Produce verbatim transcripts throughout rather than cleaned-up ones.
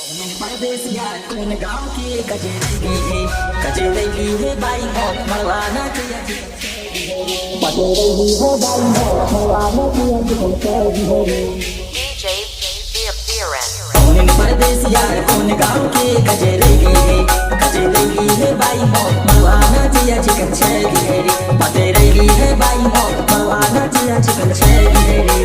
परदेसिया कोन गाँव के गजरैली हे, गजरैली हे बाई मोर मड़वा नाचिया। गजरैली हे बाई मोर मड़वा नाचिया। कौन परदेसिया कोन गाँव के गजरैली हे, गजरैली हे बाई मोर मड़वा नाचिया चिकन छैली हे रे। पतरैली हे बाई मोर मड़वा नाचिया चिकन छैली हे रे।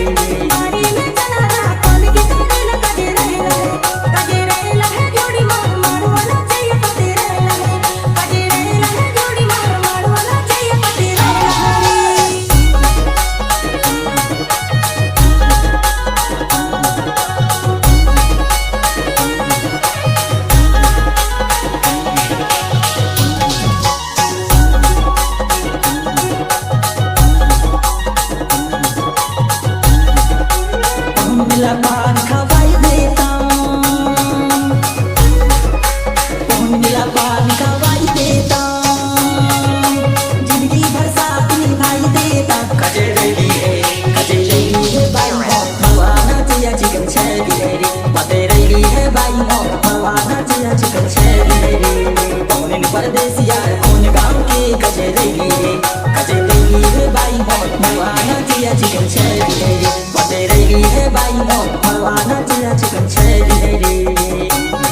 परदेसिया कोन गाँव के गजरैली हे, गजरैली हे बाई मोर मड़वा नाचिया चिकन छैली हे रे। पतरैली हे बाई मोर मड़वा नाचिया चिकन छैली हे रे।